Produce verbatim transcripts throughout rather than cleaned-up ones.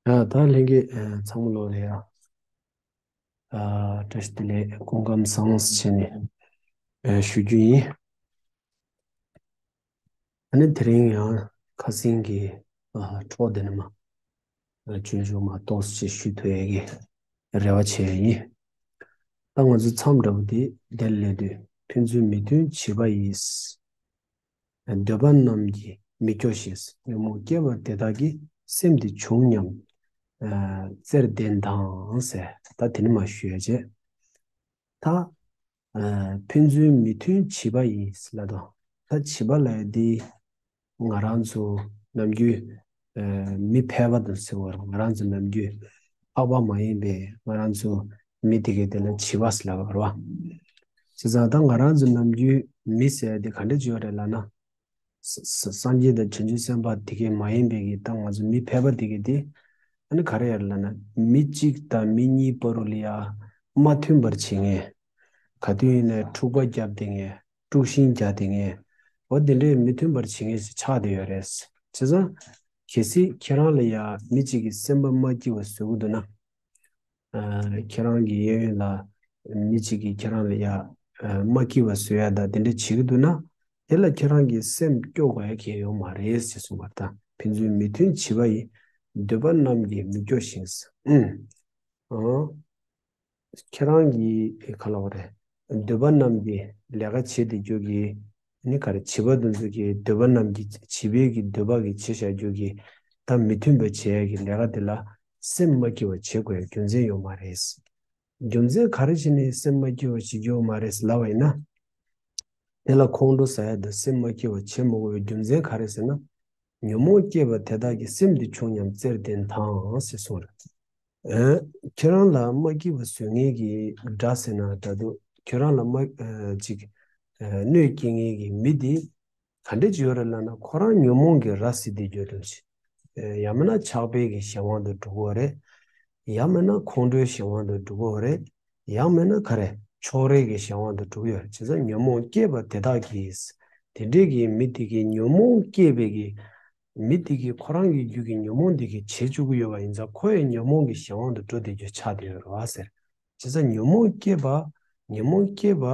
ཡ། ད་ལྷན་རྒྱས་ཚང་མ་ལོ་ལ་ཡ། བཀྲ་ཤིས་བདེ་ལེགས། སྐུ་ཁམས་བཟང་ཞེས་ནས་ཞུ་རྒྱུ་ཡིན། ཨ་ནི་དེ་རིང་ཡང་ཁ་སང་གི་འཕྲོ་དེ་ནས་མར་རྒྱུན་རིང་མ་གཏོགས་ཅིག་ཞུ་ཐུབ་ཡས་ཀྱི་རེ་བ་བྱས་ཡིན། ད་ང་ཚོའི་མཚམས་འདྲ་པོ་དེ་དེར་སླེབས་དུས། ཕན་ཚུན་མི་མཐུན་བྱིས་པ་ཡིས། འདོད་པ་རྣམས་ཀྱིས་མི་སྐྱོ་ཞིང་། ཉོན་མོངས་སྐྱེས་པ་དེ་དག་གིས། སེམས་འདི་བྱུང་སྙམ་བཙིར་བསྟན་དང་ཟེར། ད་དེ་ནས་མར་ཞུ་ཡ་བྱས། ད་ཕན་ཚུན་མི་མཐུན་བྱིས་པ་ཡིས་ལབ་དང་། ད་བྱིས་པ་ལབ་ཡ་འདི་ང་རང་ཚོ་ནམ་རྒྱུན་མི་ཕལ་པ་དང་ཟེར་བ་རེད། ང་རང་ཚོ་ནམ་རྒྱུན་ལྷག་པ་མ་ཡིན་པའི་ང་རང་ཚོ་མི་དེ་གའི་དེ་ལ་བྱིས་པ་ཟེར་ལབ་པ་རེད་བ། བྱས་ཙང་ད་ང་རང་ཚོ་ནམ་རྒྱུན་མི་ཟེར་ཡ་དེ་ག་འདྲ་ཅིག་ཡོད་རེད་ལབ་ན། ས་ས་སངས་རྒྱས་དང་བྱང་ཆུབ་སེམས་དཔའ་དེ་གའི་མ་ཡིན་པའི་གི་ད་ང་ཚོ་མི་ཕལ་པ་དེ་གའི་དེ། ཨ་ནི་ག་རེ་ཡོད་རེད་ལབ་ན། མི་གཅིག་དང་མི་གཉིས་བར་དུ་ལ་ཡ་མ་མཐུན་པར་བྱེད་མཁན། ག་དུས་ཡིན་ནའི་འཁྲུག་པ་བརྒྱབ་བསྡད་མཁན། དཀྲུག་ཤིང་རྒྱག་བསྡད་མཁན། འོ་དེ་འདྲའི་མི་མཐུན་པར་བྱེད་མཁན་ཞིག་ཆགས་བསྡད་ཡོད་རེད། བྱས་ཙང་གལ་སྲིད་ཁྱེད་རང་ལ་ཡ་མི་གཅིག་གི་སེམས་པ་མ་སྐྱིད་པ་བཟོ་གི་འདུག་ན། ཁྱེད་རང་གི་གཡས་གཡོན་ལ་མི་གཅིག་གིས་ཁྱེད་རང་ལ་ཡ་མ་སྐྱིད་པ་བཟོ་ཡ་དང་དེ་འདྲ་བྱེད་ཀྱི་འདུག་ན། དེ་ལ་ཁྱེད་རང་གི་སེམས་སྐྱོ་དགོས་ཡ་གང་ཡང་ཡོད་མ་རེད་ཅེས་གསུངས་པ་དང་། ཕན་ཚུན་མི་མཐུན་བྱིས་པ་ཡིས། འདོད་པ་རྣམས་ཀྱིས་མི་སྐྱོ་ཞིང་། ཨུམ། ཨང་། ཁྱེད་རང་གི་ག་ལབ་དགོས་རེད། འདོད་པ་རྣམས་ཀྱིས་ལས་ཀ་བྱེད་བསྡད་རྒྱུ་གི། ནི་ག་རེ། བྱིས་པ་དེ་ཚོ་གི་འདོད་པ་རྣམས་ཀྱིས། བྱིས་པའི་གི་འདོད་པ་གིས་བྱེད་བཞག་རྒྱུ་གི་ད་མི་མཐུན་པ་བྱེད་ཡ་གི་ལས་ཀ་དེ་ལ་སེམས་མ་སྐྱིད་པ་བྱེད་དགོས་ཡ་རྒྱུ་མཚན་ཡོད་མ་རེད། རྒྱུ་མཚན་ག་རེ་བྱས་ནས་སེམས་མ་སྐྱིད་པ་བྱེད་རྒྱུ་ཡོད་མ་རེད་ལབ་པ་ཡིན་ན། དེ་ལ་ཁོང་ཁྲོ་ཟ་ཡ་དང་སེམས་མ་སྐྱིད་པ་བྱེད་མ་དགོས་པའི་རྒྱུ་མཚན་ག་རེ་ཟེར་ན། ཉོན་མོངས་སྐྱེས་པ་དེ་དག་གིས། སེམས་འདི་བྱུང་སྙམ་བཙིར་བསྟན་དང་ཞེས་གསུངས་རེད། ཨེ། ཁྱེད་རང་ལ་མ་སྐྱིད་པ་བཟོ་མཁན་གྱི་དགྲ་ཟེར་ན་འདྲ་འདུག་ཁྱེད་རང་ལ་མ་ཨ་ཅིག་ཨ་གནོད་སྐྱེལ་མཁན་གྱི་མི་དེ་ག་འདྲ་ཅིག་ཡོད་རེད་ལབ་ན། ཁོ་རང་ཉོན་མོངས་ཀྱི་ར་བཟི་བསྡད་རྒྱུ་འདྲ་ཅིག་ཨེ། ཡང་མིན་ན་ཆགས་པའི་གི་གཞན་དབང་དུ་འགྲོ་གི་ཡོད་རེད། ཡང་མིན་ན་ཁོང་ཁྲོའི་གཞན་དབང་དུ་འགྲོ་གི་ཡོད་རེད། ཡང་མིན་ན་ག་རེ། ཕྱོགས་རིས་ཀྱི་གཞན་དབང་དུ་འགྲོ་གི་ཡོད་རེད། བྱས་ཙང་ཉོན་མོངས་སྐྱེས་པ་དེ་དག་གིས། དེ་འདྲའི་གི་མི་དེ་གིས་ཉོན་མོངས་སྐྱེས་པའི་གི་མི་དེ་གིས་ཁོ་རང་གི་རྒྱུད་ཀྱི་ཉོན་མོངས་དེ་གིས་བྱེད་བཅུག་གི་ཡོད་པ་ཡིན་ཙང་། ཁོ་ཡང་ཉོན་མོངས་ཀྱི་གཞན་དབང་དུ་འགྲོ་བསྡད་རྒྱུ་ཆགས་བསྡད་ཡོད་རེད་བ་ཟེར། བྱས་ཙང་ཉོན་མོངས་སྐྱེས་པ། ཉོན་མོངས་སྐྱེས་པ་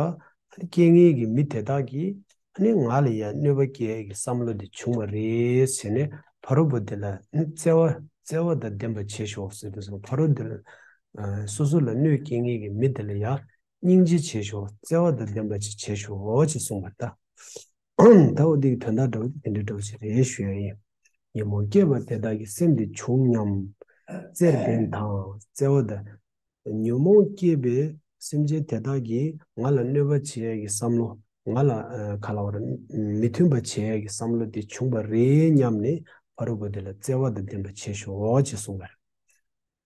སྐྱེ་མཁན་གྱི་མི་དེ་དག་གིས་ཨ་ནི་ང་ལ་ཡང་གནོད་པ་སྐྱེལ་ཡས་ཀྱི་བསམ་བློ་དེ་བྱུང་བ་རེད་ཟེར་ནས། ཕ་རོལ་པོ་དེ་ལ་བརྩེ་བ། བརྩེ་བ་དང་ལྡན་པ་བྱེད་ཤོག་ཟེར་དུས་ཙམ། ཕ་རོལ་དེ་ལ་ཨ་སོ་སོ་ལ་གནོད་སྐྱེལ་མཁན་གྱི་མི་དེ་ལ་ཡང་སྙིང་རྗེ་བྱེད་ཤོག་བརྩེ་བ་དང་ལྡན་པ་ཅིག་བྱེད་ཤོག་ཅེས་གསུངས་པ་ལྟར། ད་འོ་དེ་གི་དོན་དག་འདྲ་བོ་དེ་འདྲ་འདྲ་བོ་ཞིག་རེད་ཞུ་ཡ་ཡིན། ཉོན་མོངས་སྐྱེས་པ་དེ་དག་གིས། སེམས་འདི་བྱུང་སྙམ་བཙིར་བསྟན་དང་། བརྩེ་བ་དང་། ཉོན་མོངས་སྐྱེས་པའི་སེམས་ཅན་དེ་དག་གིས་ང་ལ་གནོད་པ་བྱེད་ཡས་ཀྱི་བསམ་བློ། ང་ལ་ཨ་ག་ལབ་དགོས་རེད། མི་མཐུན་པ་བྱེད་ཡས་ཀྱི་བསམ་བློ་དེ་བྱུང་བ་རེད་སྙམ་ནས། ཕ་རོལ་པོ་དེ་ལ་བརྩེ་བ་དང་ལྡན་པ་བྱེད་ཤོག་ཅེས་གསུངས་པ་རེད།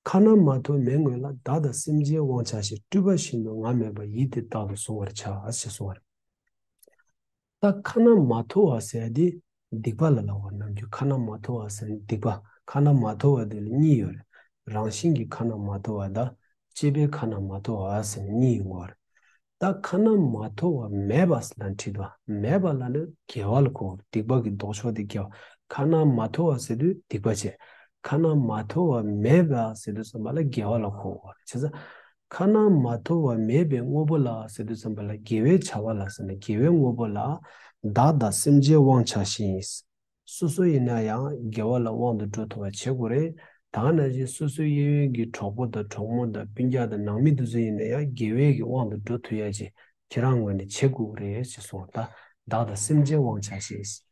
ཁ་ན་མ་ཐོ་མེ་སྔོན་ལ། བདག་དང་སེམས་ཅན་དབང་ཆགས་ཤིང་། སྤྲུལ་པ་བཞིན་དུ་ང་མེད་པ། ཡིད་དེ་རྟག་ཏུ་གཟུང་བར་བྱ། ཞེས་གསུངས་པ་རེད། ད་ཁ་ན་མ་ཐོ་བ་ཟེར་ཡ་དེ་སྡིག་པ་ལ་ལབ་པ། ནམ་རྒྱུན་ཁ་ན་མ་ཐོ་བ་ཟེར་ན་སྡིག་པ། ཁ་ན་མ་ཐོ་བ་དེ་ལ་གཉིས་ཡོད་རེད། རང་བཞིན་གྱི་ཁ་ན་མ་ཐོ་བ་དང་། སྤྱོད་པའི་ཁ་ན་མ་ཐོ་བ་ཟེར་ནས་གཉིས་ཡོང་གི་རེད། ད་ཁ་ན་མ་ཐོ་བ་མེད་པ་ལབ་ན་འགྲིག་འདུག་མེད་པ་ལབ་ན་དགེ་བ་ལ་གོ་དགོས། སྡིག་པ་གི་ལྡོག་ཕྱོགས་དེ་དགེ་བ། ཁ་ན་མ་ཐོ་བ་ཟེར་དུས་སྡིག་པ་བྱས། ཁ་ན་མ་ཐོ་བ་མེད་པ་ཟེར་དུས་ཙམ་པ་ལ་དགེ་བ་ལ་གོ་དགོས་རེད། བྱས་ཙང་ཁ་ན་མ་ཐོ་བ་མེད་པའི་དངོས་པོ་ལ་ཟེར་དུས་ཙམ་པ་ལ་དགེ་བའི་བྱ་བ་ལ་ཟེར་ན། དགེ་བའི་དངོས་པོ་ལ། བདག་དང་སེམས་ཅན་དབང་ཆགས་ཤིང་། སོ་སོ་ཡིན་ན་ཡང་དགེ་བ་ལ་དབང་དུ་འགྲོ་ཐུབ་པ་བྱེད་དགོས་རེད། ད་ག་ནང་བཞིན་སོ་སོའི་གཡས་གཡོན་གྱི་གྲོགས་པོ་དང་གྲོགས་མོ་དང་སྤུན་ཀྱག་དང་ནང་མི་དེ་ཚོ་ཡིན་ན་ཡང་དགེ་བའི་གི་དབང་དུ་འགྲོ་ཐུབ་ཡ་ཅིག་ཁྱེད་རང་ངོས་ནས་བྱེད་དགོས་རེད་ཅེས་གསུངས། ད་བདག་དང་སེམས་ཅན་དབང་ཆགས་ཤིང་།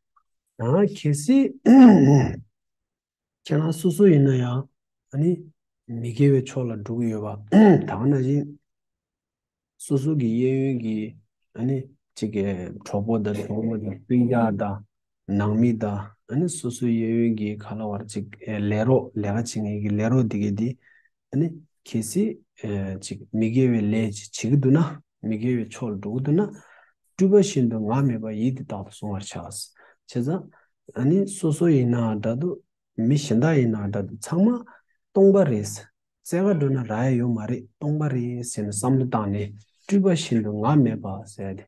ཡང་གལ་སྲིད་ཁྱེད་རང་སོ་སོ་ཡིན་ན་ཡང་ཨ་ནི་མི་དགེ་བའི་ཕྱོགས་ལ་འགྲོ་གི་ཡོད་པ། ད་ག་ནང་བཞིན་སོ་སོ་གི་གཡས་གཡོན་གྱི་ཨ་ནི་གཅིག་གི་གྲོགས་པོ་དང་གྲོགས་མོ་དང་སྤུན་ཀྱག་དང་ནང་མི་དང་། ཨ་ནི་སོ་སོའི་གཡས་གཡོན་གྱི་ག་ལབ་དགོས་རེད། གཅིག་ལས་རོགས། ལས་ཀ་བྱེད་མཁན་གྱི་ལས་རོགས་དེ་གས་དེ་ཨ་ནི་གལ་སྲིད་ཨེ་གཅིག་མི་དགེ་བའི་ལས་ཅིག་བྱེད་ཀྱི་འདུག་ན། མི་དགེ་བའི་ཕྱོགས་ལ་འགྲོ་གི་འདུག་ན། སྤྲུལ་པ་བཞིན་དུ་ང་མེད་པ་ཡིད་དེ་རྟག་ཏུ་གཟུང་བར་བྱ། བྱས་ཙང་ཨ་ནི་སོ་སོ་ཡིན་ན་འདྲ་འདུག་མི་གཞན་དག་ཡིན་ན་འདྲ་འདུག་ཚང་མ་སྟོང་པ་རེད། རྩེ་ག་འགྲོ་ན་རག་ཡ་ཡོད་མ་རེད། སྟོང་པ་རེད་ཟེར་ནས་བསམ་བློ་བཏང་ནས། སྤྲུལ་པ་བཞིན་དུ་ང་མེད་པ་ཟེར་ཏེ།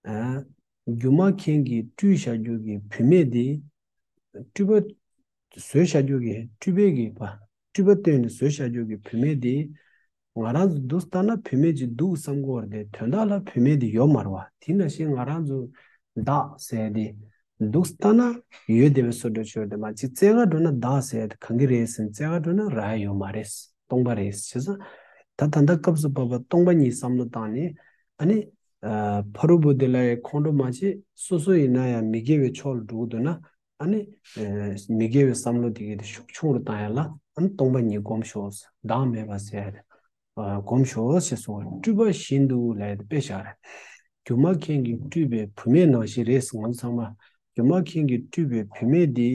ཨ། སྒྱུ་མ་མཁན་གྱིས་སྤྲུལ་བཞག་རྒྱུ་གི་བུད་མེད་དེ། སྤྲུལ་པ་བཟོས་བཞག་རྒྱུ་གི་སྤྲུལ་པའི་གི་པ། སྤྲུལ་པ་སྟོན་ནས་བཟོས་བཞག་རྒྱུ་གི་བུད་མེད་དེ། ང་རང་ཚོ་འདུག་ལྟ་ན་བུད་མེད་ཅིག་འདུག་བསམ་གྱི་ཡོད་རེད་དེ། དོན་དག་ལ་བུད་མེད་དེ་ཡོད་མ་རེད་བ། དེ་ནང་བཞིན་ང་རང་ཚོ་བདག་ཟེར་དེ་འདུག་ལྟ་ན་ཡོད་བསྡད་པའི་བཟོ་འདྲ་ཅིག་ཡོད་རེད་དེ། མ་གཅིག་རྩེ་ག་འགྲོ་ན་བདག་ཟེར་དེ་གང་གི་རེད་ཟེར་ན། རྩེ་ག་འགྲོ་ན་རག་ཡ་ཡོད་མ་རེད། སྟོང་པ་རེད། བྱས་ཙང་ད་ད་ལྟ་སྐབས་སུ་བབ་པ་སྟོང་པ་ཉིད་བསམ་བློ་བཏང་ནས། ཨ་ནི་ཨ་ཕ་རོལ་པོ་དེ་ལ་ཡང་ཁོང་ཁྲོ་མ་བྱེད། སོ་སོ་ཡིན་ན་ཡང་མི་དགེ་བའི་ཕྱོགས་ལ་འགྲོ་གི་འདུག་ན། ཨ་ནི་ཨ་མི་དགེ་བའི་བསམ་བློ་དེ་གའི་དེ་ཤུགས་ཆུང་རུ་བཏང་ཡ་ལ། ཨ་ནི་སྟོང་པ་ཉིད་སྒོམ་ཤོག། བདག་མེད་པ་ཟེར་ཡ་དེ་ཨ་སྒོམ་ཤོག་ཅེས་གསུངས། སྤྲུལ་པ་བཞིན་དུ་ལབ་ཡ་དེ་དཔེ་བཞག་རེད། སྒྱུ་མ་མཁན་གྱིས་སྤྲུལ་པའི་བུད་མེད་ནང་བཞིན་རེད། ང་ཚོ་ཚང་མ་སྒྱུ་མ་མཁན་གྱིས་སྤྲུལ་པའི་བུད་མེད་དེ།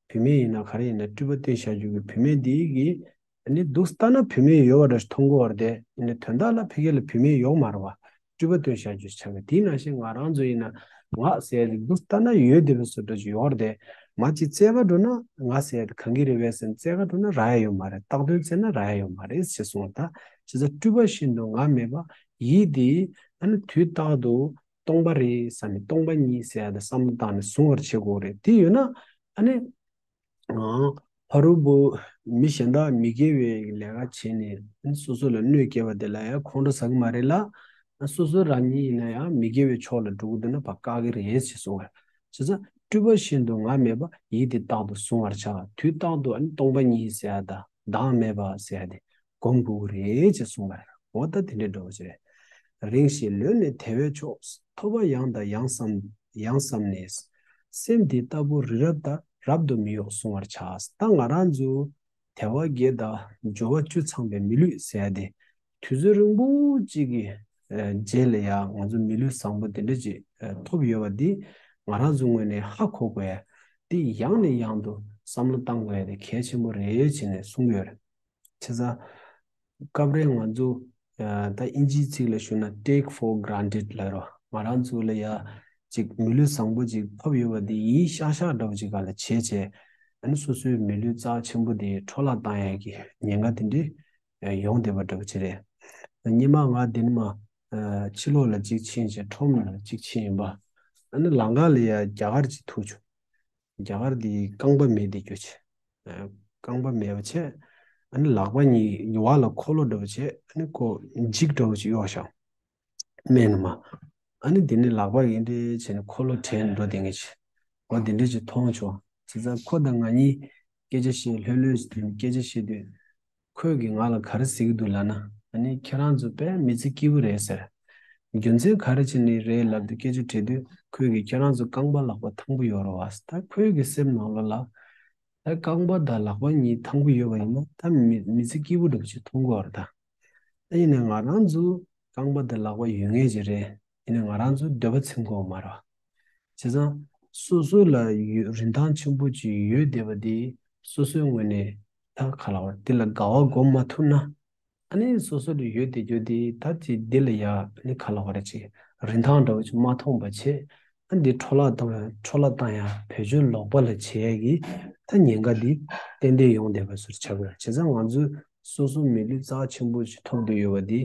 བུད་མེད་ཡིན་ན་ག་རེ་ཡིན་ན། སྤྲུལ་པ་སྟོན་བཞག་རྒྱུ་གི་བུད་མེད་དེ་གིས། ཨ་ནི་འདུག་ལྟ་ན་བུད་མེད་ཡོད་པ་འདྲ་ཞིག་མཐོང་གི་ཡོད་རེད་དེ། ཡིན་ནའི་དོན་དག་ལ་ཕ་གི་ལ་བུད་མེད་ཡོད་མ་རེད་བ། སྤྲུལ་པ་སྟོན་བཞག་རྒྱུ་ཞིག་ཆགས་ཀྱི། དེ་ནང་བཞིན་ང་རང་ཚོ་ཡིན་ན་ང་ཟེར་ཡ་དེ་འདུག་ལྟ་ན་ཡོད་བསྡད་པའི་བཟོ་འདྲ་ཞིག་ཡོད་རེད་དེ། མ་གཅིག་རྩེ་ག་འགྲོ་ན་ང་ཟེར་ཡ་དེ་གང་གི་རེད་པས་ཟེར་ན། རྩེ་ག་འགྲོ་ན་རག་ཡ་ཡོད་མ་རེད། བཏགས་དོན་བཙལ་ན་རག་ཡ་ཡོད་མ་རེད་ཅེས་གསུངས་པ་ད། བྱས་ཙང་སྤྲུལ་པ་བཞིན་དུ་ང་མེད་པ་ཡིད་དེ། ཨ་ནི་དུས་རྟག་ཏུ་སྟོང་པ་རེད་བསམ་ནས། སྟོང་པ་ཉིད་ཟེར་ཡ་དེ་བསམ་བློ་བཏང་ནས་བཟུང་བར་བྱེད་དགོས་རེད། དེ་ཡོད་ན་ཨ་ནི། ཨང་། ཕ་རོལ་པོ་མི་གཞན་དག་མི་དགེ་བའི་ལས་ཀ་བྱས་ནས་སོ་སོ་ལ་གནོད་སྐྱེལ་བ་དེ་ལ་ཡང་ཁོང་ཁྲོ་ཟ་གི་མ་རེད་ལ། སོ་སོ་རང་ཉིད་ཡིན་ན་ཡང་མི་དགེ་བའི་ཕྱོགས་ལ་འགྲོ་གི་འདུག་ན་ཕར་བཀག་གི་རེད་ཅེས་གསུངས་པ། བྱས་ཙང་སྤྲུལ་པ་བཞིན་དུ་ང་མེད་པ་ཡིད་དེ་རྟག་ཏུ་བཟུང་བར་བྱ། དུས་རྟག་ཏུ་ཨ་ནི་སྟོང་པ་ཉིད་ཟེར་ཡ་དང་བདག་མེད་པ་ཟེར་ཡ་དེ་སྒོམ་དགོས་ཀྱི་རེད་ཅེས་གསུངས་པ་རེད། འོ་ད་དེ་འདྲའི་འགྲོ་བ་ཅིག་རེད། རིང་ཞིག་ལོན་ནས་དལ་བའི་ཕྱོགས། ཐོབ་པ་ཡང་དང་ཡང་བསམ་ཡང་བསམ་ནས། སེམས་དེ་ལྟ་བུ་རི་རབ་ལྟར་རབ་ཏུ་མི་གཡོ་བསྲུང་བར་བྱ། ད་ང་རང་ཚོ་དལ་བ་བརྒྱད་དང་འབྱོར་བ་བཅུ་ཚང་བའི་མི་ལུས་ཟེར་ཡ་དེ་དུས་ཚོད་རིང་པོ་གཅིག་གི་ཨ་རྗེས་ལ་ཡང་ང་ཚོ་མི་ལུས་བཟང་པོ་དེ་འདྲ་ཅིག་ཨ་ཐོབ་ཡོད་པ་འདི་ང་རང་ཚོ་ངོས་ནས་ཧ་གོ་དགོས་ཡ། འདི་ཡང་ནས་ཡང་དུ་བསམ་བློ་བཏང་དགོས་ཡ་དེ་གལ་ཆེན་པོ་རེད་ཅེས་ནས་གསུངས་ཡོད་རེད། བྱས་ཙང་སྐབས་རེ་ང་ཚོ་ཨ་ད་ཨིན་ཇིའི་ཚིག་ལ་ཞུ་ན་take for granted ལབ་རོ། ང་རང་ཚོ་ལ་ཡ་ཅིག་མི་ལུས་བཟང་པོ་ཅིག་ཕབ་ཡོད་པ་དེ་ཡིན་ཤག་ཤག་འདྲ་བོ་ཅིག་ག་ལ་བྱས་བྱས། ཨ་ནི་སོ་སོའི་མི་ལུས་རྩ་ཆེན་པོ་དེ་འཕྲོ་བརླག་བཏང་ཡ་གི་ཉེན་ཁ་དེ་འདྲའི་ཡོང་བསྡད་པ་འདྲ་བོ་ཅིག་རེད། སྔོན་མ་ང་འདི་ནས་མར་ཕྱི་ལོགས་ལ་གཅིག་ཕྱིན་བྱས་ཁྲོམ་ལ་གཅིག་ཕྱིན་ཡིན་པ། ཨ་ནི་ལམ་ཁ་ལ་ཡ་རྒྱ་གར་གཅིག་ཐུག་བྱུང་། རྒྱ་གར་འདི་རྐང་པ་མེད་དེ་རྒྱུ་ཆེ། རྐང་པ་མེད་པ་བྱས། ཨ་ནི་ལག་པ་གཉིས་བར་ལ་འཁོར་ལོ་འདྲ་བོ་བྱས། ཨ་ནི་ཁོ་འཇིགས་འདྲ་བོ་ཅིག་གཡོགས་ཤག་སྨན་ནས་མར། ཨ་ནི་འདི་ནས་ལག་པ་ཡིན་འདྲ་བྱས་ནས་འཁོར་ལོ་དྲན་འགྲོ་དེ་ངེས་ཆེ། འོ་དེ་འདྲ་ཅིག་མཐོང་བྱུང་། བྱས་ཙང་ཁོ་དང་ང་གཉིས་སྐད་ཆ་བཤད། ལྷོད་ལྷོད་ཅིག་དེ་ནས་སྐད་ཆ་བཤད་དུས། ཁོས་ཀྱིས་ང་ལ་ག་རེ་ཟེར་གྱི་འདུག་ལབ་ན། ཨ་ནི་ཁྱེད་རང་ཚོ་དཔེ་མི་ཚེ་སྐྱིད་པོ་རེད་ཟེར། རྒྱུ་མཚན་ག་རེ་བྱས་ནས་རེད་ལབ་དུས་སྐད་ཆ་དྲིས་དུས། ཁོས་ཀྱིས་ཁྱེད་རང་ཚོ་རྐང་པ་ལག་པ་ཐང་པོ་ཡོད་རེད་བ་ཟེར། ད་ཁོས་ཀྱི་སེམས་ནང་ལོགས་ལ། ད་རྐང་པ་དང་ལག་པ་གཉིས་ཐང་པོ་ཡོད་པ་ཡིན་ན་ད་མི་མི་ཚེ་སྐྱིད་པོ་འདྲ་པོ་ཅིག་མཐོང་གི་ཡོད་རེད་ད། ད་ཡིན་ནའི་ང་རང་ཚོ་རྐང་པ་དང་ལག་པ་ཡོད་མཁན་ཅིག་རེད། ཡིན་ནའི་ང་རང་ཚོ་འདོད་པ་ཚིམ་གྱི་ཡོད་མ་རེད་བ། བྱས་ཙང་སོ་སོ་ལ་ཡོད་རིན་ཐང་ཆེན་པོ་ཅིག་ཡོད་བསྡད་པ་དེ་སོ་སོའི་ངོས་ནས་ད་ག་ལབ་དགོས་རེད། དེ་ལ་དགའ་བ་སྒོམ་མ་ཐུབ་ན། ཨ་ནི་སོ་སོ་ལ་ཡོད་བསྡད་རྒྱུ་དེ་ད་ཅིག་འདི་ལ་ཡ་ཨ་ནི་ག་ལབ་དགོས་རེད། ཅིག་རིན་ཐང་འདྲ་བོ་ཅིག་མ་མཐོང་བ་བྱས། ཨ་འདི་འཕྲོ་བརླག་བཏང་ཡ་འཕྲོ་བརླག་བཏང་ཡ་བེད་སྤྱོད་ལོག་པ་ལ་བྱེད་ཡ་གི་ད་ཉེན་ཁ་འདི་ཏན་ཏན་ཡོང་བསྡད་པ་བཟོ་འདྲ་ཆགས་ཀྱི་ཡོད་རེད། བྱས་ཙང་ང་ཚོས་སོ་སོ་མི་ལུས་རྩ་ཆེན་པོ་ཞིག་ཐོབ་བསྡད་ཡོད་པ་འདི་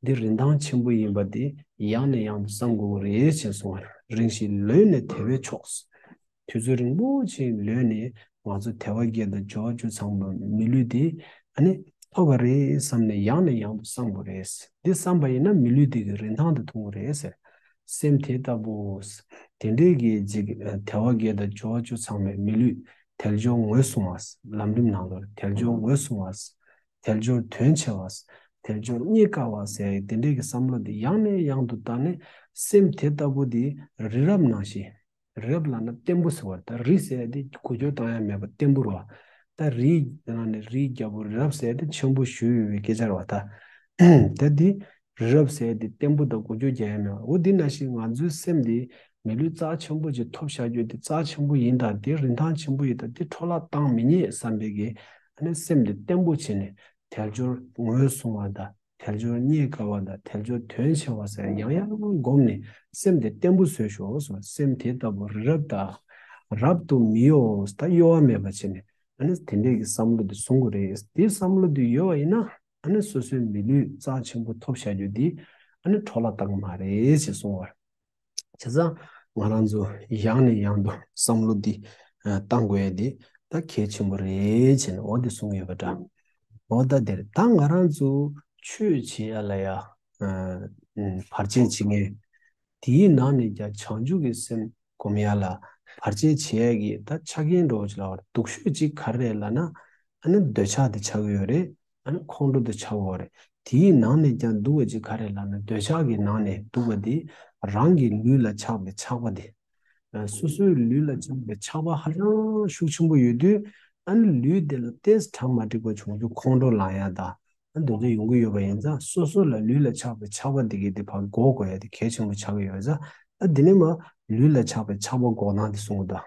འདི་རིན་ཐང་ཆེན་པོ་ཡིན་པ་འདི་ཡང་ནས་ཡང་དུ་བསམ་དགོས་ཀྱི་རེད་ཅེས་གསུངས་པ་རེད། རིང་ཞིག་ལོན་ནས་དལ་བའི་ཕྱོགས། དུས་ཚོད་རིང་པོ་ཅིག་ལོན་ནས་ང་ཚོ་དལ་བ་བརྒྱད་དང་འབྱོར་བ་བཅུ་ཚང་བའི་མི་ལུས་འདི་ཨ་ནི་ཐོབ་པ་རེད་བསམ་ནས་ཡང་ནས་ཡང་དུ་བསམ་དགོས་རེད། འདི་བསམ་པ་ཡིན་ན་མི་ལུས་འདི་གི་རིན་ཐང་དེ་མཐོང་གི་རེད་ཟེར། སེམས་དེ་ལྟ་བུ། དེ་འདྲའི་གི་ཅིག་དལ་བ་བརྒྱད་དང་འབྱོར་བ་བཅུ་ཚང་བའི་མི་ལུས་དལ་འབྱོར་ངོས་བཟུང་བ། ལམ་རིམ་ནང་ལ་དལ་འབྱོར་ངོས་བཟུང་བ། དལ་འབྱོར་དོན་ཆེ་བ། དལ་འབྱོར་རྙེད་དཀའ་བ་ཟེར་དེ་འདྲའི་གི་བསམ་བློ་འདི་ཡང་ནས་ཡང་དུ་བཏང་ནས་སེམས་དེ་ལྟ་བུ་འདི་རི་རབ་ནང་བཞིན། རི་རབ་ལབ་ན་བརྟན་པོ་ཟེར་བ་རེད། ད་རི་ཟེར་ཡ་དེ་འགུལ་སྐྱོད་བཏང་ཡ་མེད་པ་བརྟན་པོ་རེད་བ། ད་རིའི་ནང་ནས་རིའི་རྒྱལ་པོ་རི་རབ་ཟེར་ཡ་དེ་ཆེན་པོ་ཞེ་པོ་ཡོད་པའི་སྐད་ཆ་རེད་བ་ད། ད་འདི་རི་རབ་ཟེར་ཡ་དེ་བརྟན་པོ་དང་འགུལ་སྐྱོད་རྒྱག་ཡ་མེད་བ། འོ་འདི་ནང་བཞིན་ང་ཚོའི་སེམས་འདི་མི་ལུས་རྩ་ཆེན་པོ་ཅིག་ཐོབ་བཞག་རྒྱུ་དེ་རྩ་ཆེན་པོ་ཡིན་ད། དེ་རིན་ཐང་ཆེན་པོ་ཡིན་ད། དེ་འཕྲོ་བརླག་བཏང་མི་ཉན་བསམ་པའི་གི་ཨ་ནི་སེམས་འདི་བརྟན་པོ་བྱས་ནས་དལ་འབྱོར་ངོས་བཟུང་བ་དང་། དལ་འབྱོར་རྙེད་དཀའ་བ་དང་དལ་འབྱོར་དོན་ཆེ་བ་ཟེར་ཡང་ཡང་བསྒོམས་ནས་སེམས་དེ་བརྟན་པོ་བཟོས་ཤོག་ཟེར། སེམས་དེ་ལྟ་བུ་རི་རབ་ལྟར་རབ་ཏུ་མི་གཡོ། ད་གཡོ་བ་མེད་པ་བྱས་ནས་ཨ་ནི་དེ་འདྲའི་གི་བསམ་བློ་དེ་བཟུང་དགོས་རེད། དེ་བསམ་བློ་དེ་ཡོད་པ་ཡིན་ན་ཨ་ནི་སོ་སོའི་མི་ལུས་རྩ་ཆེན་པོ་ཐོབ་བཞག་རྒྱུ་དེ་ཨ་ནི་འཕྲོ་བརླག་བཏང་གི་མ་རེད་ཅེས་གསུངས་པ་རེད། བྱས་ཙང་ང་རང་ཚོ་ཡང་ནས་ཡང་དུ་བསམ་བློ་འདི་ཨ་བཏང་དགོས་ཡ་དེ་ད་གལ་ཆེན་པོ་རེད་ཅེས་ནས་འོ་དེ་གསུངས་ཡོད་པ་འདྲ། འོ་ད་དེར་ད་ང་རང་ཚོ་ཆོས་བྱེད་ཡ་ལ་ཡ་ཨ་ཨ་བར་ཆད་བྱེད་མཁན། དེའི་ནང་ནས་ཀྱང་བྱང་ཆུབ་ཀྱི་སེམས་སྒོམ་ཡ་ལ་བར་ཆད་བྱེད་ཡ་གི་ད་ཆ་རྐྱེན་འདྲ་བོ་ཅིག་ལབ་པ་རེད། སྡུག་ཤོས་ཅིག་ག་རེ་རེད་ལབ་ན། ཨ་ནི་འདོད་ཆགས་དེ་ཆགས་ཀྱི་ཡོད་རེད། ཨ་ནི་ཁོང་ཁྲོ་དེ་ཆགས་ཀྱི་ཡོད་རེད། དེའི་ནང་ནས་ཀྱང་སྡུག་པ་ཅིག་ག་རེ་ལབ་ན། འདོད་ཆགས་ཀྱི་ནང་ནས་སྡུག་པ་དེ་རང་གི་ལུས་ལ་ཆགས་པའི་ཆགས་པ་དེ། ཨ་སོ་སོའི་ལུས་ལ་ཆགས་པའི་ཆགས་པ་ཧ་ཅང་ཤུགས་ཆེན་པོ་ཡོད་དུས། ཨ་ནི་ལུས་དེ་ལ་ཏོག་ཙམ་གྲ་མ་འགྲིག་པ་བྱུང་རྒྱུ་ཁོང་ཁྲོ་ལངས་ཡ་དང་། ཨ་འདོད་ཆགས་ཡོང་གི་ཡོད་པ་ཡིན་ཙང་། སོ་སོ་ལ་ལུས་ལ་ཆགས་པའི་ཆགས་པ་དེ་གི་དེ་ཕར་འགོག་དགོས་ཡ་དེ་གལ་ཆེན་པོ་ཆགས་ཀྱི་ཡོད་ཙང་། ཨ་དེ་ནས་མར་ལུས་ལ་ཆགས་པའི་ཆགས་པ་འགོག་སྟངས་དེ་གསུང་གི་འདུག་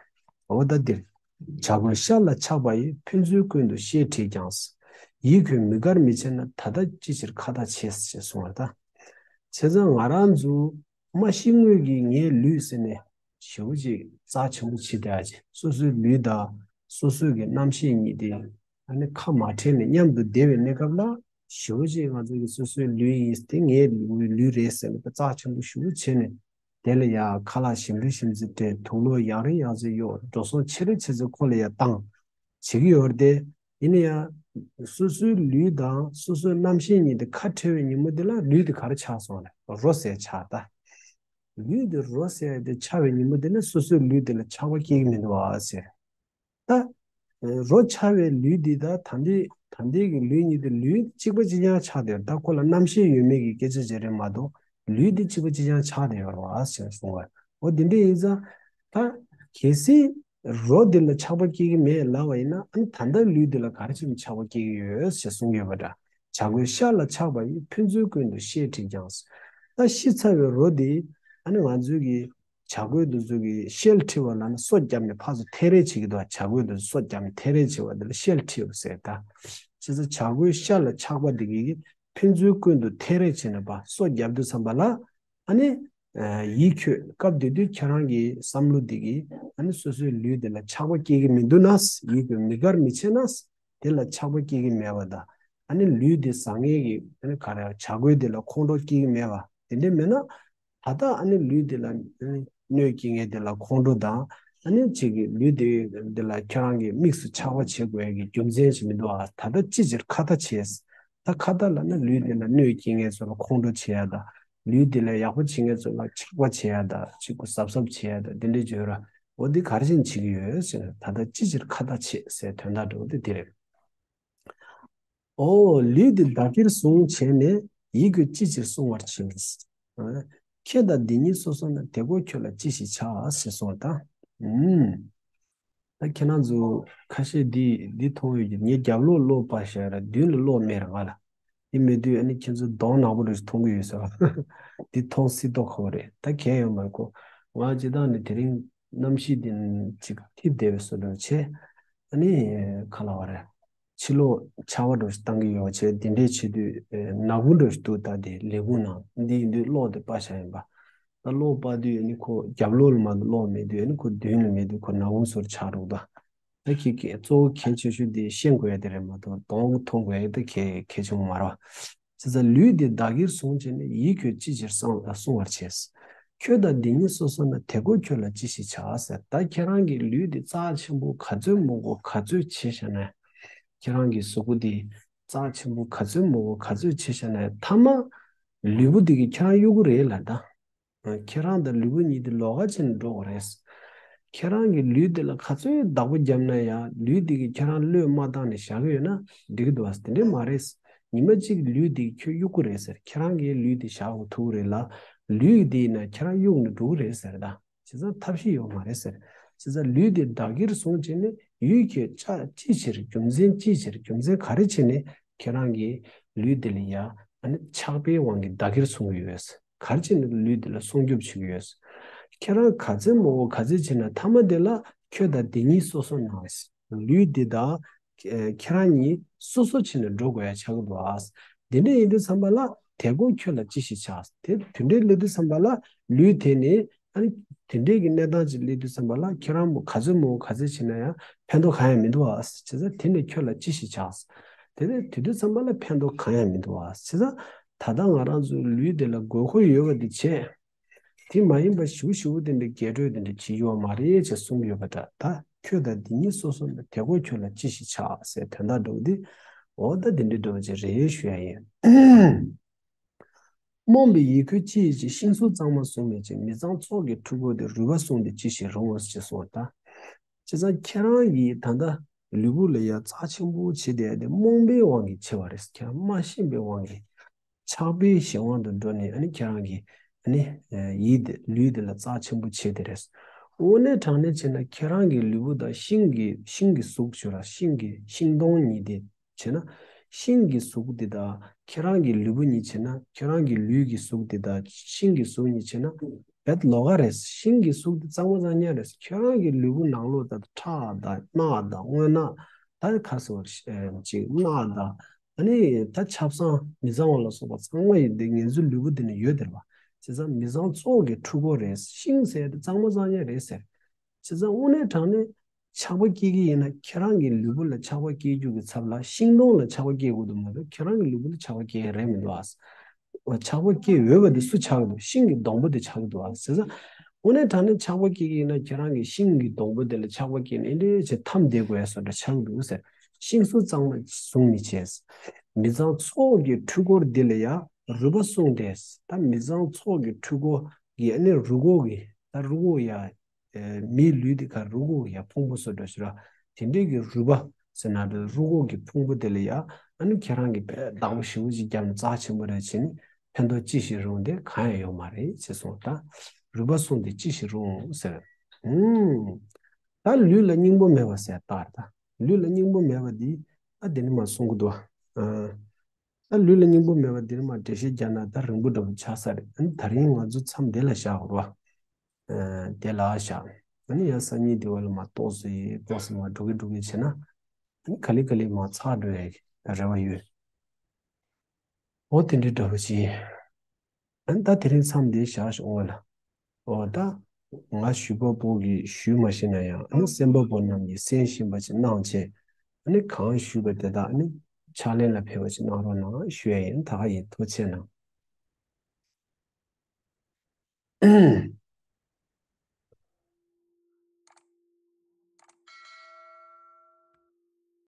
འོ་ད་འདིར། བྱ་རྒོད་ཤ་ལ་ཆགས་པ་ཡིས། ཕན་ཚུན་ཀུན་ཏུ་བཤལ་ཁྲིད་ཀྱང་། ཡིད་ཁྱོད་མི་དགར་མི་བྱེད་ན། ད་ལྟ་ཅི་ཕྱིར་ཁ་ཏ་བྱེད། ཞེས་གསུངས་པ་དང་། བྱས་ཙང་ང་རང་ཚོ་མ་ཤི་སྔོན་གྱི་ངའི་ལུས་ཟེར་ནས་ཞེ་པོ་ཅིག་རྩ་ཆེན་པོ་བྱེད་བསྡད་ཡ་ཅིག་སོ་སོའི་ལུས་དང་སོ་སོའི་གི་རྣམ་ཤེས་གཉིས་དེ་ཨ་ནི་ཁ་མ་བྲལ་ནས་མཉམ་དུ་བསྡད་པའི་གནས་སྐབས་ལ། ཞེ་པོ་ཅིག་ང་ཚོ་གི་སོ་སོའི་ལུས་ཡིན། དེ་ངའི་ལུས་ལུས་རེད་ཟེར་ནས་རྩ་ཆེན་པོ་ཞེ་པོ་བྱས་ནས། དེ་ལ་ཡང་ཁ་ལག་ཞིམ་རེ་ཞིམ་ཚིག་སྤྲད། དུག་ལོག་ཡག་རེ་ཡག་ཚིག་གཡོག་འགྲོ་སོང་ཆེ་རེ་ཆེ་ཚིག་ཁོ་ལ་ཡང་བཏང་། བྱེད་ཀྱི་ཡོད་རེད་དེ། ཡིན་ན་ཡང་། སོ་སོའི་ལུས་དང་སོ་སོའི་རྣམ་ཤེས་གཉིས་དེ་ཁ་བྲལ་བའི་ཉིན་མོ་དེ་ལ་ལུས་དེ་ག་རེ་ཆགས་སོང་རེད། རོ་ཟེར་ཆགས་ད། ལུས་དེ་རོ་ཟེར་དེ་ཆགས་པའི་ཉིན་མོ་དེ་ལ་སོ་སོའི་ལུས་དེ་ལ་ཆགས་པ་སྐྱེ་གི་མི་འདུག་ཨ་ཟེར། ད། རོ་ཆགས་པའི་ལུས་འདི་དང་ད་ལྟའི་ད་ལྟའི་གི་ལུས་གཉིས་དེ་ལུས་གཅིག་པ་གཅིག་རྐྱང་ཆགས་བསྡད་ཡོད། ད་ཁོ་ལ་རྣམ་ཤེས་ཡོད་མེད་ཀྱི་སྐད་ཆ་ཅིག་རེད་མ་གཏོགས། ལུས་འདི་གཅིག་པ་གཅིག་རྐྱང་ཆགས་བསྡད་ཡོད་རེད་བ་ཞེས་གསུངས་པ། འོ་འདི་འདྲ་ཡིན་ཙང་། ད་གལ་སྲིད་རོ་འདི་ལ་ཆགས་པ་སྐྱེ་གི་མེད་ལབ་པ་ཡིན་ན། ཨ་ནི་ད་ལྟ་ལུས་འདི་ལ་ག་རེ་བྱས་ནས་ཆགས་པ་སྐྱེ་གི་ཡོད་ཞེས་གསུངས་ཡོད་པ་འདྲ། བྱ་རྒོད་ཤ་ལ་ཆགས་པ་ཡིས། ཕན་ཚུན་ཀུན་ཏུ་བཤལ་ཁྲིད་ཀྱང་། ད་ཤི་ཚར་བའི་རོ་འདི་ཨ་ནི་ང་ཚོའི་གི་བྱ་རྒོད་དེ་ཚོ་གིས་བཤལ་ཁྲིད་པ་ལབ་ན་སོ་བརྒྱབ་ནས་ཕར་ཚུར་འཐེན་རེས་བྱེད་ཀྱི་འདུག་བྱ་རྒོད་དེ་ཚོ་སོ་བརྒྱབ་ནས་འཐེན་རེས་བྱེད་པ་དེ་ལ་བཤལ་ཁྲིད་པ་ཟེར་ད། བྱས་ཙང་བྱ་རྒོད་ཤ་ལ་ཆགས་པ་དེ་གིས་ཕན་ཚུན་ཀུན་ཏུ་འཐེན་རེས་བྱས་ནས་ཕར་སོ་བརྒྱབ་དུས་ཙམ་པ་ལ། ཨ་ནི། ཡིད་ཁྱོད་སྐབས་དེ་དུས་ཁྱེད་རང་གི་བསམ་བློ་དེ་གིས་ཨ་ནི་སོ་སོའི་ལུས་དེ་ལ་ཆགས་པ་སྐྱེ་གི་མི་འདུག་ན། ཡིད་ཁྱོད་མི་དགར་མི་བྱེད་ན། དེ་ལ་ཆགས་པ་སྐྱེ་གི་མེད་པ་དང་། ཨ་ནི་ལུས་དེ་བཟང་ངན་གྱི་ཨ་ནི་ག་རེ་བྱ་རྒོད་དེ་ལ་ཁོང་ཁྲོ་སྐྱེ་གི་མེད་པ་དེ་འདྲ་མེད་ན། ད་ལྟ་ཨ་ནི་ལུས་དེ་ལ་གནོད་སྐྱེལ་མཁན་དེ་ལ་ཁོང་ཁྲོ་དང་། ཨ་ནི་གཅིག་གི་ལུས་དེ་དེ་ལ་ཁྱེད་རང་གིས་དམིགས་སུ་ཆགས་པ་བྱེད་དགོས་ཡ་གི་རྒྱུ་མཚན་ཞིག་མི་འདུག་ཨ། ད་ལྟ་ཅི་ཕྱིར་ཁ་ཏ་བྱེད། ད་ཁ་ཏ་ལབ་ན་ལུས་དེ་ལ་གནོད་སྐྱེལ་མཁན་ཚོ་ལ་ཁོང་ཁྲོ་བྱེད་ཡ་དང་། ལུས་དེ་ལ་ཡག་པོ་བྱེད་མཁན་ཚོ་ལ་ཆགས་པ་བྱེད་ཡ་དང་། གཅིག་གུ་གཟབ་གཟབ་བྱེད་ཡ་དང་། དེ་འདྲ་བརྗོད་ར། འོ་འདི་ག་རེ་བྱས་ནས་བྱེད་ཀྱི་ཡོད་ཟེར་ན། ད་ལྟ་ཅི་ཕྱིར་ཁ་ཏ་བྱེད་ཟེར་དོན་དག་འདྲ་བོ་དེ་འདི་རེད། ཨོ། ལུས་འདི་བདག་གིར་བཟུང་བྱས་ནས། ཡིད་ཁྱོད་ཅི་ཕྱིར་བསྲུང་བར་བྱེད། ཨ། ཁྱོད་དང་འདི་ཉིད་སོ་སོ་ན། དེ་ཀོ་ཁྱོད་ལ་ཅི་ཞིག་བྱ། ཞེས་གསུངས་པ་དང་། ཨུམ། ད་ཁྱེད་རང་ཚོ་ཁ་ཤས་འདི་འདི་མཐོང་ཡོད་ཀྱི། ངས་རྒྱབ་ལོགས་ཀློག་པ་ཞིག་ར་མདུན་ལ་ཀློག་མེད་ར་ང་ལ། འདི་མེད་དུས་ཨ་ནི་ཁྱེད་ཚོ་གདོང་ནག་པོ་རེ་ཞིག་མཐོང་གི་ཡོད་ས། འདི་མཐོང་སྲིད་མདོག་ཁ་པོ་རེད། ད་གལ་ཡོད་མ་རེད་ཀོ། ང་སྤྱིར་བཏང་ནས་དེ་རིང་གནམ་གཤིས་འདི་ཅིག་འཐིབས་བསྡད་པའི་བཟོ་འདྲ་བྱས། ཨ་ནི་ཁ་ལ་བ་རེད། ཕྱི་ལོགས་ཆར་པ་འདྲ་ཞིག་བཏང་གི་ཡོད་བྱས། དེ་འདྲས་བྱེད་དུས་ཨེ་ནག་པོ་འདྲ་ཞིག་འདུག་ད་དེ་ལས་ཁུངས་ནང་འདི་ཡིན་དུས་གློག་དེ་སྤར་བཞག་ཡིན་པ། ད་གློག་སྤར་དུས་ཨ་ནི་ཁོ་རྒྱབ་ལོགས་ལ་མ་གཏོགས་གློག་མེད་དུས། ཨ་ནི་ཁོ་མདུན་ལ་མེད་དུས་ཁོ་ནག་པོ་བཟོ་འདྲ་ཆགས་འགྲོ་གི་འདུག་ད་ཁྱེད་ཀྱིས་གཙོ་བོ་གལ་ཆེ་ཤོས་དེ་ཤེས་དགོས་ཡ་དེ་རེད་མ་གཏོགས་གདོང་མཐོང་དགོས་ཡ་དེ་གལ་གལ་ཆེན་པོ་མ་རེད་བ། བྱས་ཙང་ལུས་འདི་བདག་གིར་བཟུང་བྱས་ནས། ཡིད་ཁྱོད་ཅི་ཕྱིར་བསྲུང་བསྲུང་བར་བྱེད། ཁྱོད་དང་འདི་ཉིད་སོ་སོ་ན། དེ་ཀོ་ཁྱོད་ལ་ཅི་ཞིག་བྱ་ཟེར། ད་ཁྱེད་རང་གི་ལུས་འདི་རྩ་ཆེན་པོ་ག་ཚོད་མང་པོ་ག་ཚོད་བྱས་བཞག་ན། ཁྱེད་རང་གི་གཟུགས་པོ་འདི་རྩ་ཆེན་པོ་ག་ཚོད་མང་པོ་ག་ཚོད་བྱས་བཞག་ན། མཐའ་མ་ལུས་པོ་འདི་གིས་ཁྱེད་རང་གཡུག་གི་རེད་ལ་ད། ཁྱེད་རང་དང་ལུས་པོ་གཉིས་དེ་ལོགས་ཀ་བྱས་ནས་འགྲོ་དགོས་རེད། ཁྱེད་རང་གི་ལུས་དེ་ལ་ག་ཚོད་བདག་པོ་བརྒྱབ་ན་ཡང་། ལུས་དེ་གིས་ཁྱེད་རང་བློས་མ་བཏང་ནས་བཞག་གི་ཡོད་ན་འགྲིག་གི་འདུག་བ། དེ་འདྲས་མ་རེད། ཉི་མ་གཅིག་ལུས་དེ་གིས་ཁྱོད་གཡུག་གི་རེད་ཟེར། ཁྱེད་རང་གིས་ལུས་དེ་བཞག་འོང་ཐུབ་ཀྱི་རེད་ལ། ལུས་དེ་ཡིན་ན་ཁྱེད་རང་གཡུག་ནས་འགྲོ་གི་རེད་ཟེར་ད། བྱས་ཙང་ཐབས་ཤེས་ཡོད་མ་རེད་ཟེར། བྱས་ཙང་ལུས་དེ་བདག་གིར་བཟུང་བྱས་ནས། ཡིད་ཁྱོད་ཅི་ཅི་ཕྱིར། རྒྱུ་མཚན་ཅི་ཕྱིར། རྒྱུ་མཚན་ག་རེ་བྱས་ནས་ཁྱེད་རང་གིས་ལུས་དེ་ལ་ཡ་ཨ་ནི་ཆགས་པའི་དབང་གིས་བདག་གིར་བཟུང་གི་ཡོད། ག་རེ་བྱས་ནས་ལུས་འདི་ལ་སྲུང་སྐྱོབ་བྱེད་ཀྱི་ཡོད། ཁྱེད་རང་ག་ཚོད་མང་པོ་ག་ཚོད་བྱས་ན་མཐའ་མ་དེ་ལ་ཁྱོད་དང་འདི་ཉིད་སོ་སོ་ན། ལུས་འདི་དང་ཁྱེད་རང་གཉིས་སོ་སོ་བྱས་ནས་འགྲོ་དགོས་ཡ་ཆགས་ཀྱི་འདུག་ཨ། འདི་འདྲ་ཡིན་དུས་ཙམ་པ་ལ་དེ་ཀོ་ཁྱོད་ལ་ཅི་ཞིག་བྱ། དེ་དེ་འདྲའི་སླེབས་དུས་ཙམ་པ་ལ་ལུས་དེ་ནི་ཨ་ནི་དེ་འདྲའི་གི་གནས་སྟངས་ཅིག་སླེབས་དུས་ཙམ་པ་ལ་ཁྱེད་རང་མོ་ག་ཚོད་མང་པོ་ག་ཚོད་བྱས་ན་ཡང་ཕན་ཐོགས་གང་ཡང་མི་འདུག་ཨ། བྱས་ཙང་དེ་ནི་ཁྱོད་ལ་ཅི་ཞིག་བྱ། དེ་ནས་དེ་དུས་ཙམ་པ་ལ་ཕན་ཐོགས་གང་ཡང་མི་འདུག་བ། བྱས་ཙང་ད་ལྟ་ང་རང་ཚོའི་ལུས་དེ་ལ་དགོས་མཁོ་ཡོད་པ་དེ་བྱས། དེ་མ་ཡིན་པ་ཞིའུ་ཞིའུ་དེ་འདྲ་རྒྱས་སྤྲོས་དེ་འདྲ་བྱེད་ཡོད་མ་རེད་ཅེས་གསུངས་ཡོད་པ་འདྲ། ད་ཁྱོད་དང་འདི་ཉིད་སོ་སོ་ན། དེ་ཀོ་ཁྱོད་ལ་ཅི་ཞིག་བྱ་ཟེར་དོན་དག་འདྲ་བོ་འདི། འོ་ད་དེ་འདྲའི་འདྲ་བོ་ཅིག་རེད་ཞུ་ཡ་ཡིན། རྨོངས་པའི་ཡིད་ཁུ་ཅི་ཡིས་བྱེད། ཤིང་བཟུང་གཙང་མ་བཟུང་མི་བྱེད། མི་གཙང་ཚོགས་ཀྱི་འཁྲུལ་འཁོར་དེ། རུས་པ་བསྲུངས་ཏེ་ཅི་ཞིག་རུང་ངོ་། ཞེས་གསུངས་པ་ལྟར། བྱས་ཙང་ཁྱེད་རང་གིས་ད་ལྟ་ལུས་པོ་ལ་ཡ་རྩ་ཆེན་པོ་བྱེད་བསྡད་ཡ་དེ་རྨོངས་པའི་དབང་གིས་བྱས་པ་རེད། ཁྱེད་རང་མ་ཤེས་པའི་དབང་གིས། ཆགས་པའི་གཞན་དབང་དུ་འགྲོ་ནས་ཨ་ནི་ཁྱེད་རང་གི་ཨ་ནི་ཡིད་དེ་ལུས་དེ་ལ་རྩ་ཆེན་པོ་བྱས་དེ་རེད། དངོས་གནས་དྲང་གནས་བྱས་ན་ཁྱེད་རང་གི་ལུས་པོ་དང་ཤིང་གི་ཤིང་གི་གཟུགས་ཞུ་ར་ཤིང་གི་ཤིང་སྡོང་གཉིས་དེ་བྱས་ན། ཤིང་གི་གཟུགས་དེ་དང་ཁྱེད་རང་གི་ལུས་པོ་གཉིས་བྱས་ན། ཁྱེད་རང་གི་ལུས་ཀྱི་གཟུགས་དེ་དང་ཤིང་གི་གཟུགས་གཉིས་བྱས་ན་རྦད་ལོགས་ཀ་རེད། ཤིང་གི་གཟུགས་དེ་གཙང་མ་གཙང་རྐྱང་རེད། ཁྱེད་རང་གི་ལུས་པོ་ནང་ལོགས་ད་ཁྲག་དང་རྣག་དང་རྔུལ་ནག་ད་ཁ་སོ་ཅིག་རྣག་དང་། ཨ་ནི་ད་ཆབ་གསང་མི་གཙང་བ་ལ་སོགས་པ་ཚང་མ་ཡིན་དེ་ངེད་ཚོའི་ལུས་པོ་འདི་ནི་ཡོད་དེ་རེད་པ། བྱས་ཙང་མི་གཙང་ཚོགས་ཀྱི་འཁྲུལ་འཁོར་རེད། ཤིང་ཟེར་དེ་གཙང་མ་གཙང་རྐྱང་རེད་ཟེར། བྱས་ཙང་དངོས་གནས་དྲང་གནས་ཆགས་པ་སྐྱེ་གི་ཡིན་ན་ཁྱེད་རང་གི་ལུས་པོ་ལ་ཆགས་པ་སྐྱེ་རྒྱུ་གི་ཚབ་ལ་ཤིང་སྡོང་ལ་ཆགས་པ་སྐྱེ་དགོས་དུ་མ་གཏོགས་ཁྱེད་རང་གི་ལུས་པོ་ལ་ཆགས་པ་སྐྱེ་ཡ་རེད་མི་འདུག་ཨ། ཆགས་པ་སྐྱེ་འོས་པ་དེ་སུ་ཆགས་ཀྱི་འདུག་ཤིང་གི་སྡོང་པོ་དེ་ཆགས་ཀྱི་འདུག་ཨ། བྱས་ཙང་དངོས་གནས་དྲང་གནས་ཆགས་པ་སྐྱེ་གི་ཡིན་ན་ཁྱེད་རང་གི་ཤིང་གི་སྡོང་པོ་དེ་ལ་ཆགས་པ་སྐྱེས་ནས་འདི་འདྲའི་བྱས་འཐམ་བསྡད་དགོས་ཡ་བཟོ་འདྲ་ཆགས་ཀྱི་འདུག་ཟེར། ཤིང་སྡོང་གཙང་མ་བཟུང་མི་བྱེད། མི་གཙང་ཚོགས་ཀྱི་འཁྲུལ་འཁོར་འདི་ལ་ཡང་རུས་པ་བསྲུངས་ཏེ། ད་མི་གཙང་ཚོགས་ཀྱི་འཁྲུལ་འཁོར་གྱི་ཨ་ནི་རུས་ཁོག་གི་ད་རུས་ཁོག་ཡ། མིའི་ལུས་དེ་ཁ་རུས་ཁོག་ཡ་ཕུང་པོ་བཟོ་འདྲ་ཞིག་ར། དེ་འདྲའི་གི་རུས་པ་ཟེར་ན་འདྲ་རུས་ཁོག་གི་ཕུང་པོ་དེ་ལ་ཡ་ཨ་ནི་ཁྱེད་རང་གི་བདག་པོ་ཞེ་པོ་ཅིག་བརྒྱབ་ནས་རྩ་ཆེན་པོ་རེད་བྱས་ནས་ཕན་ཐོགས་ཅི་ཞིག་རུང་དེ་གང་ཡང་ཡོད་མ་རེད་ཅེས་གསུངས། ད་རུས་པ་བསྲུངས་ཏེ་ཅི་ཞིག་རུང་ཟེར། ཨུམ། ད་ལུས་ལ་སྙིང་པོ་མེད་པ་ཟེར་ལྟར་ད་ལུས་ལ་སྙིང་པོ་མེད་པ་འདི་ཨ་དེ་ནི་མ་གསུང་གི་འདུག་ཨ། ད་ལུས་ལ་སྙིང་པོ་མེད་པ་འདིར་མ་འགྲེལ་བཤད་རྒྱག་ན་ད་རིང་པོ་འདྲ་པོ་ཆགས་ས་རེད། ཨ་ནི་ད་རིང་ང་ཚོ་མཚམས་དེ་ལ་བཞག་རོགས། ཨ་དེ་ལ་བཞག་ཨ་ནི་ཡང་སང་ཉིན་དེ་བ་ལ་མ་ཏོག་ཙམ་ཏོག་ཙམ་མ་འགྲོ་གི་འགྲོ་གི་བྱས་ན། ཨ་ནི་ག་ལེ་ག་ལེ་མ་ཚར་འགྲོ་ཡ་གི་རེ་བ་ཡོད། འོ་དེ་འདྲའི་འདྲ་པོ་ཅིག་ཨ་ནི་ད་དེ་རིང་མཚམས་དེ་བཞག་ཞོག་ངོ་ལ། འོ་ད། ང་ཞུས་པ་པོ་གིས་ཞུས་མ་ཤེས་ན་ཡང་ཨ་ནི་གསན་པ་པོ་རྣམས་ཀྱིས་གསན་ཤེས་པ་ཅིག་གནང་བྱས། ཨ་ནི་གང་ཞུས་པ་དེ་དག་ཨ་ནི་ཕྱག་ལེན་ལ་ཕེབས་པ་ཅིག་གནང་རོགས་གནང་ཞུ་ཡ་ཡིན། ད་ག་ཡིན། ཐུགས་རྗེ་གནང་།